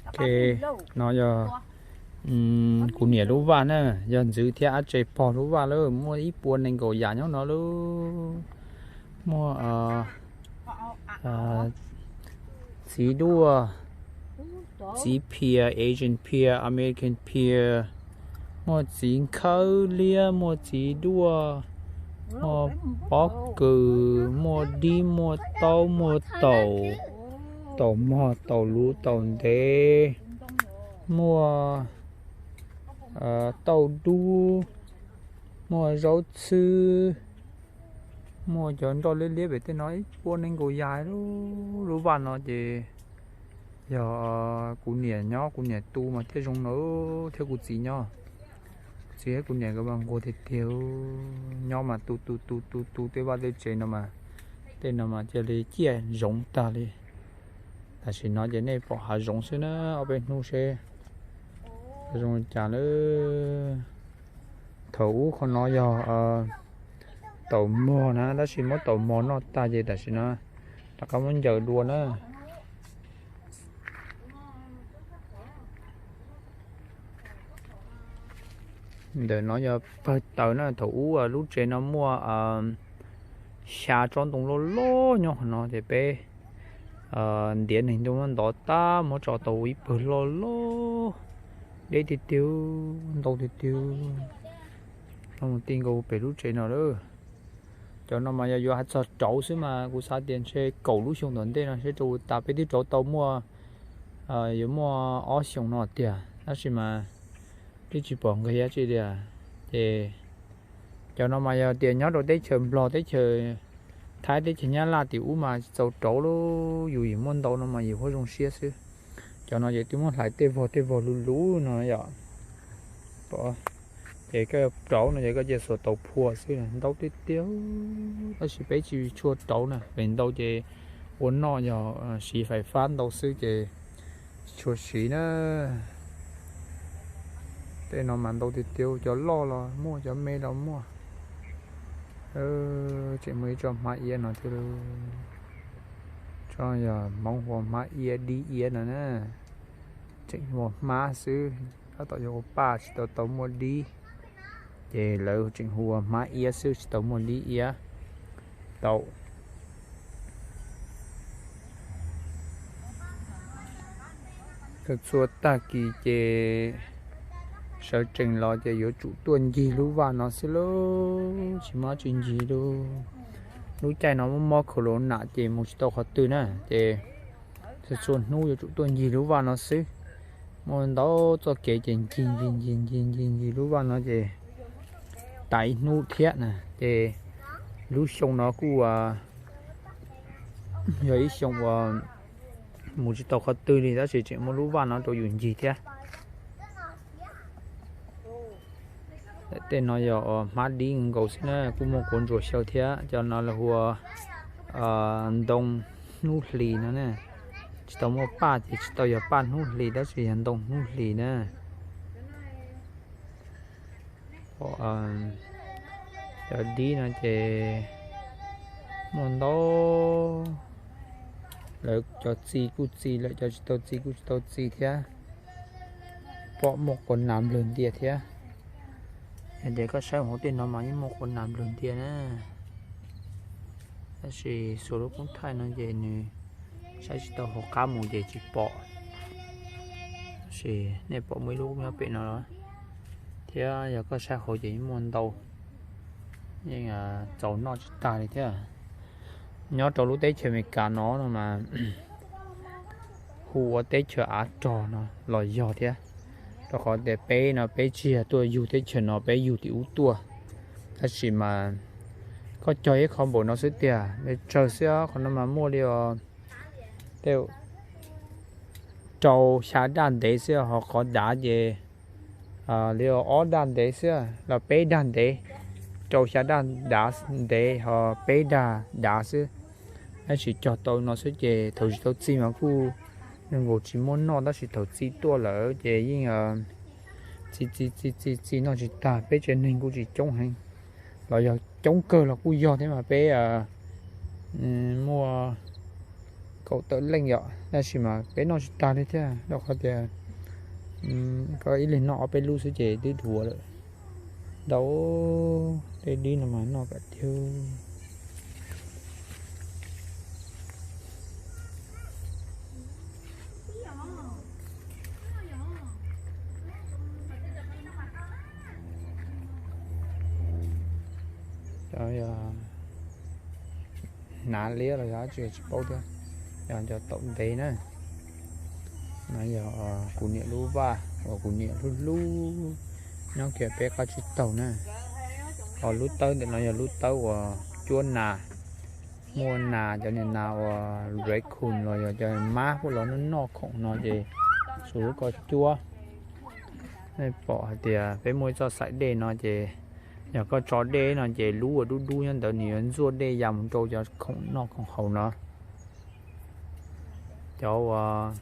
Ok, no yog kuv niam lub vaj na, yog ntxwv thiab ab tse pog lub vaj lawm, muaj ib puas nees nkaum yam nyob no lawm. Muaj txiv duaj, txiv phia, Asian phia, American phia, muaj txiv nkhawb liab, muaj txiv duaj, muaj pob kws, muaj dib, muaj taub, muaj taum, taum mog, taum luv, taum ntev, muaj tauj dub, muaj zaub txhwb, muaj cov nroj liab liab pem tej no ib puas nees nkaum yam. Lub vaj no ces yog kuv niam nyob, kuv niam tu mas thiaj zoo no, thiab kuv txiv nyob. Kuv txiv thiab kuv niam nkawd mas nquag tiag tiag, nyob mas tu tu tu tu tu tej vaj tej tsev no mas, tej no mas cia li ciaj zoov tag li. Tam sim no ces nej pom hav zoov xwb na, ob peb hnub seb zoo li cas lawm. Thaum ub qhov no yog taum mog na, tab sis muab taum mog noj tag ces tam sim no rov qab muab ncaws dua na. Ntawm no yog pawg taws na, thaum ub lub tsev no muaj xya tsob ntoo loj loj nyob qhov no ces peb ntiav neeg ntuj muab ntov tag muab tso tau ib pawg loj loj, deb tiag tiag, ntau tiag tiag. Mus ti nkaus pem lub tsev no lawm. Cov no mas yog yuav hais txog rauv xwb mas kuv xav tias ntshe kaum lub xyoo tom ntej no seb rau tas peb twb rauv tau muaj, yuav muaj ob xyoos no tiag, tab sis mas twb tsis pom nqis dab tsi li. Ces cov no mas yog tias nyob rau teb chaws Nplog, teb chaws Thaib, teb chaws Nyab Laj tim ub mas tsis txaus rauv lauj, yus yim muaj ntau no mas yus huab zoo siab xwb. Cov no ces twb muab hlais tej vog tej vog luv luv no yom. Ces koj rauv no ces koj cia xuas tau phua xwb, ntau tiag tiag. Tab sis peb tsis tshua rauv na, pem ntau ces ua noj yog siv fais fab ntau xwb ces tsis tshua siv na. Tej no mas ntau tiag tiag, cov loj los muaj, cov me los muaj. Tseem muaj ib tsob hmab iab no thiab, tsob yog Hmoob hu ua hmab iab, dib iab no na. Tseem muaj hmab xwb, tab tom yog ua paj tsis tau tau muaj dib, ces lawv tseem hu ua hmab iab xwb tsis tau muaj dib iab tau. Txhua tag kis ces sawv tsees los ces yuav tsum tuaj ncig lub vaj no xwb lauj, tsis muaj dab tsi ncig lauj. Lub caij no muaj mob khaus los nam ces mus tsis tau qhov twg na, ces txhua txhua hnub yuav tsum tuaj ncig lub vaj no xwb. Muaj ntau txoj kev ces ncig ncig ncig ncig ncig ncig lub vaj no ces tas ib hnub thiab na. Ces lub xyoo no kuj yog ib xyoo uas mus tsis tau qhov twg li tab sis tseem muaj lub vaj no rau yus ncig thiab. Tej no yog hmab dib nkaus xwb na, kuj muaj quav ntsuas xyaw thiab. Cov no lawv hu ua ntoo hnub hlis no na. Tsis tau muaj paj ces tsis tau yog paj hnub hlis tab sis yog ntoo hnub hlis na. Cov dib no ces muaj ntau, lawv cov txi kuj txi lawm, cov tsis tau txi kuj tsis tau txi thiab. Pom muaj quas nas nplawg ntias thiab. Yog tias koj saib hauv tej no mas yeej muaj quas nas nplawg ntias na. Tab sis xuas lub koob thaij no ces nws saib tsis tau hauv qab mus ces tsis pom. Tab sis nej pom muaj ib lub nyob pem no thiab, yog koj saib hauv ces yeej muaj ntau, yeej txaus noj tsis tag li thiab. Nyob rau lub teb chaws Amelikas no no mas hu ua teb chaws av rog no los yog thiab, rau qhov tias peb no peb tsis yog tuaj yug teb chaws no, peb yug tim ub tuaj. Tab sis mas koj cog ib qho npaum no xwb tiag, tsawg xwb, qhov no mas muaj li os, tej rau xya daj ntev xwb, ho qhov dav ces li ob daj ntev xwb los peb daj ntev, rau xya daj dav ntev ho peb daj dav xwb. Tab sis cog tau no xwb ces thaum tsis tau txi mas kuj zoo nkaus tsis muaj noj, tab sis thaum txi tuaj lawm ces yeej txi txi txi txi txi noj tsis tag, peb tsev neeg kuj tsis coob heev, los yog coob kawg los kuj yog thiab mas peb muaj kaum tawm leej yom, tab sis mas peb noj tsis tag li thiab, rau qhov tias koj ib leeg noj ob peb lub xwb ces twb dhuav lawm. Ntau, tej dib no mas noj kam tiag. Hnav liab los yog tsis, tsis paub thiab. Yog cov taum ntev na. No yog kuv niam lub vaj uas kuv niam hlub hlub nyob kiag peb qab tsib taug na. Ho lub tawb ntawm no yog lub tawb uas cuab nas. Muaj nas, cov niag nas uas raccoon los yog cov mab pub los noj noj khoom no ces tshuav lub ko cuab. Nej pom hais tias peb muaj ib txoj xaim dej no ces yog koj tso dej no ces lub uas dub dub nyob ntawd nws yuav ntxuaj dej ya mus rau cov khoom noj khoom haus no. Cov uas,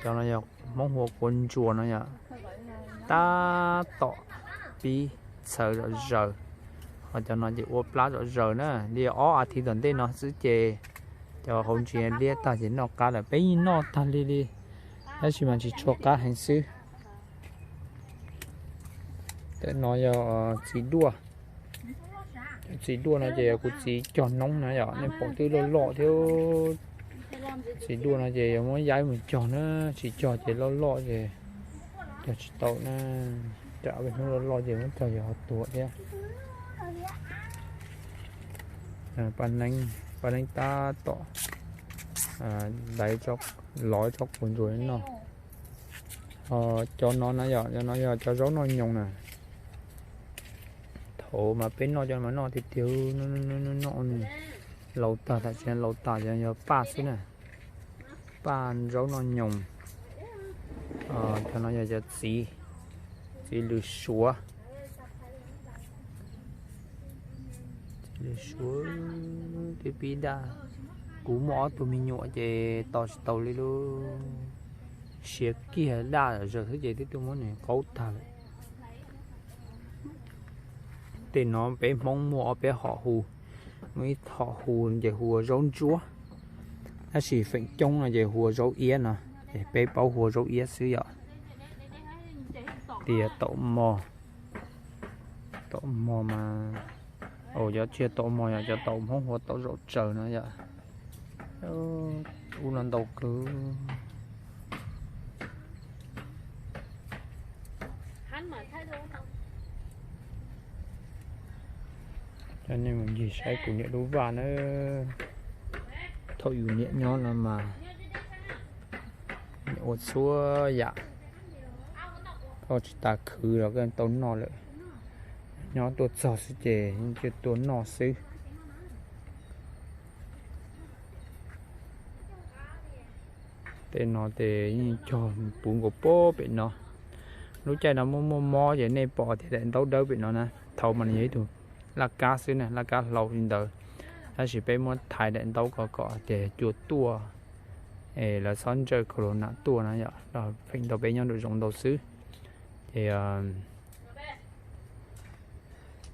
cov no yog Hmoob hu ua quav ntsuas no yom, tab tom pib txhawv zom zaws. Ho cov no ces ua plab zom zaws na, li ob as thiv tom ntej no xwb ces cov hauv ntsis liab tag ces noj qab lawm, peb yeej noj tag li li, tab sis mas tsis tshua qab heev xwb. Tam no yog txiv duaj. Txiv duaj no ces kuv txiv cog noob na yom, nej pom twb loj loj thiab. Txiv duaj no ces yuav muab yaib mus cog na, tsis cog ces loj loj ces cog tsis tau na. Tsam peb hnub loj loj ces muab cog yog ho tuag thiab. Paj neeb, paj neeb tab tom dai, lov tsob quav ntsuas noj. Cov no na yom, cov no yog cov zaub noj nyoos na. Thaum mas peb noj cov no mas noj tiag tiag, noj laus tag, tam sim no laus tas ces yog paj xwb na. Paj zaub noj nyoos. Cov no yog cov txiv, txiv lws suav. Txiv lws suav twb pib daj. Kuv muaj ob tug me nyuam ces tos tsis tau li lub siav kiag daj zom zaws xwb ces twb tuaj muab nws qaub tag lawm. Tej no peb Hmoob muaj ob peb hom hu, muaj ib hom hu ces hu ua zaub ntsuab, tab sis feem coob no ces hu ua zaub iab no, ces peb paub hu ua zaub iab xwb yom. Tias taum mos, taum mos mas, cov tsis yog taum mos yom, cov taum Hmoob hu ua taum zaum tsaws no yom. Ub, no ntau kawg. Coj nej mus ncig saib kuv niam lub vaj na. Thaum yus niam nyob no mas niam ua txhua yam, koj tsis tas khwv los koj tau noj lawm. Nyob tuaj txog xwb ces yeej cia tuaj noj xwb. Tej no ces yeej cog puv nkaus pob pem no. Lub caij no muaj muaj mob ces nej pom tias daim ntaub dawb pem no na, thaum mas nws yog ib tug laj kab xwb na, laj kab hlau li ntawd, tab sis peb muab thaiv daim ntaub ko kom tias cua tuaj, es lawv txhob ntsawj corona tuaj na yom, los feem ntau peb nyob nraum zoov ntau xwb. Ces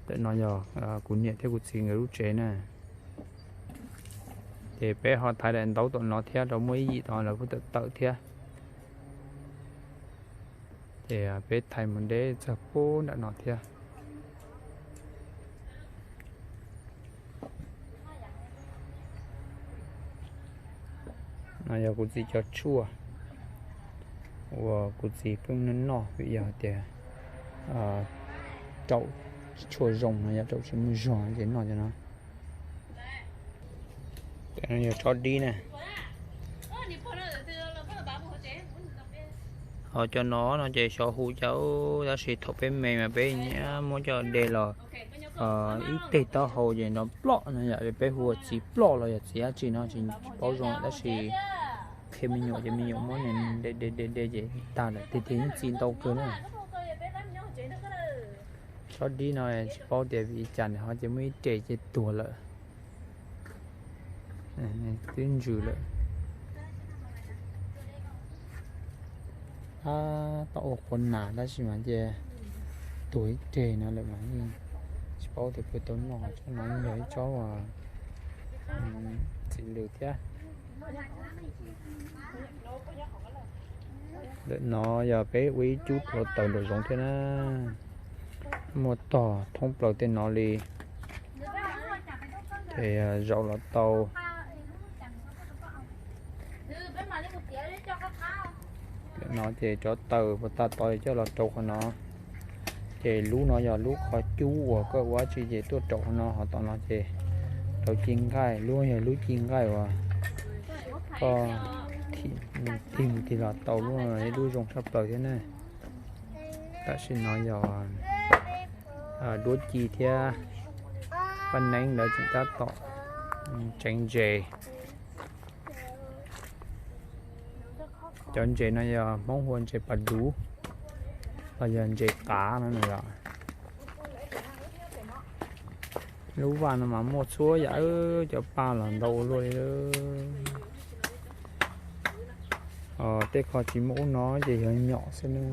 tam no yog kuv niam thiab kuv txiv nkawd lub tsev na. Ces peb ho thaiv daim ntaub tom no thiab rau muaj ib yim tom lawv kuj tawm tawm thiab. Ces peb thaiv mus deb txog pub nram no thiab. No yog kuv txiv cov tshuaj uas kuv txiv pheej noj noj vim yog tias raum tshuaj zoo no yog raum tsis muaj zog ces noj cov no. Cov no yog tsob dib na. Ho cov no no ces xyov hu cas, tab sis thaum peb me mas peb nyiam muab coj de los ib teg taub hau ces nrov ploj no yom, peb hu ua txiv ploj los yog txiv dab tsi no tsis paub zoo tab sis qhia me nyuam ces me nyuam muab nws de de de de ces tag lawm, tiag tiag yeej txi ntau kawg na. Tsob dib no tsis paub tias vim li cas nws ho ces muaj ib re ces tuag lawm. Twb ntsws lawm. Tab tom ua qhuav nas tab sis mas ces tuag ib re no lawm mas yeej tsis paub tias puas tau noj. Tsob no yog ib tsob uas Txiv lws thiab. Ntawm no yog peb ua ib cub hluav taws nraum zoov thiab na. Muaj tog thoob plaws tej no li. Ces zaum los tau. Ntawm no ces cov taws puas tag tod coj los rau qhov no. Ces lub no yog lub qhov cub uas koj ua dab tsi ces tuaj rau qhov no, ho tom no ces rau ci nqaij, lub yog lub ci nqaij uas koj tig mus tig los tau, lub no yog lub zoo tshaj plaws thiab ne. Tam sim no yog duab ci thiab paj neeb lawv tseem tab tom tseev ntses. Cov ntses no yog Hmoob hu ua ntses pas duv los yog ntses qav no na yom. Lub vaj no mas muaj txhua yam, cov paj los ntau ua luaj li. Tej qho tsis muaj ub no ces yog nyom xwb na.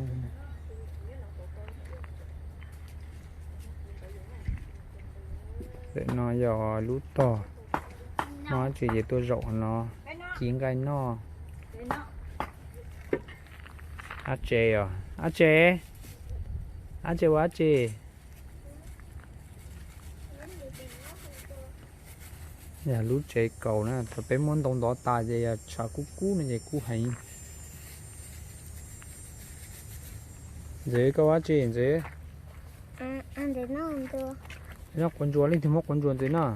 Ntawm no yog lub tog, muaj dab tsi ces tuaj zaum qhov no ci nqaij noj. Ab tse os, ab tse, ab tse ua dab tsi? Yog lub tsev kaus na, thaum peb muab ntoo ntov tas ces yog tshav kub kub no ces kub heev. Ntxwv, koj ua dab tsi ntxwv? Noj quav ntsuas, leej twg muab quav ntsuas ntxwv no?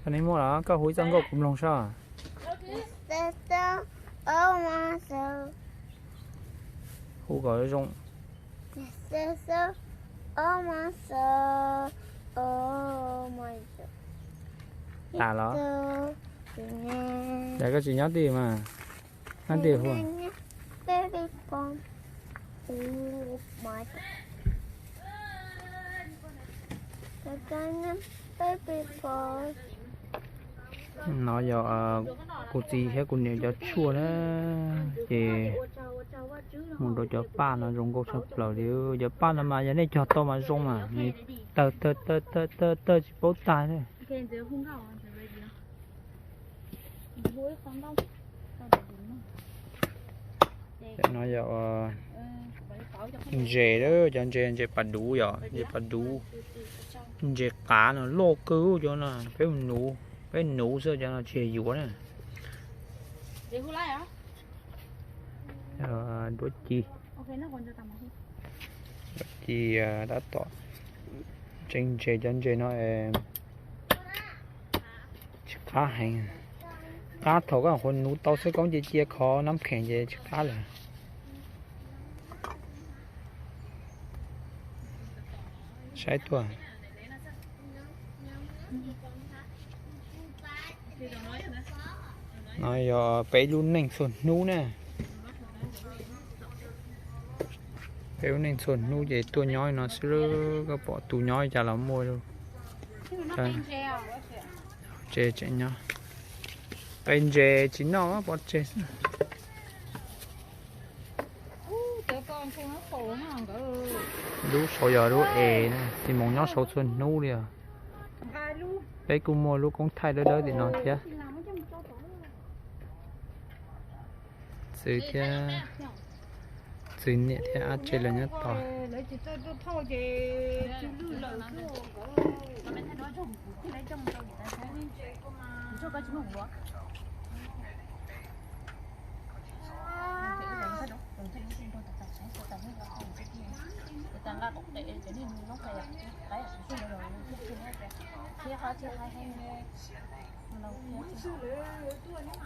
Koj neb muab los koj hu ib txoj nkauj kuv mloog saib. Hu kom zoo. Tas los? Yog koj tsis nyob twg mas, nyob twg hu? No yog kuv txiv thiab kuv niam cov tshuaj na, ces mus rau cov paj no zoo nkauj tshaj plaws li. Cov paj no mas yog nej cog tau mas zoo mas nws tawg tawg tawg tawg tawg tawg tsis paub tag li. Cov no yog ntses, cov ntses, ntses pas duv yom, ntses pas duv, ntses qav no loj kawg cov no, peb nuv, peb nuv xwb, cov no tsis yog yuav na. Duab ci, duab ci tab tom tseev ntses, cov ntses no tsis qab heev, qab thaum koj qhuav nuv tau xwb, koob cia cia khov nab kheem ces tsis qab lawm. Saib tuaj. No yog peb lub neej txhua hnub na. Peb lub neej txhua hnub ces tuaj nyob no xwb, koj pom tus nyob li cas los muaj. Tsev tseem nyob, qe ntses tsis noj pov tseg xwb. Lub saud yog lub es, Xis Moos nyob saud txhua hnub li os. Peb kuj muaj lub koob thaij dawb dawb tim no thiab. Txwv thiab, txwv niam thiab ab tse lawv nyob tod.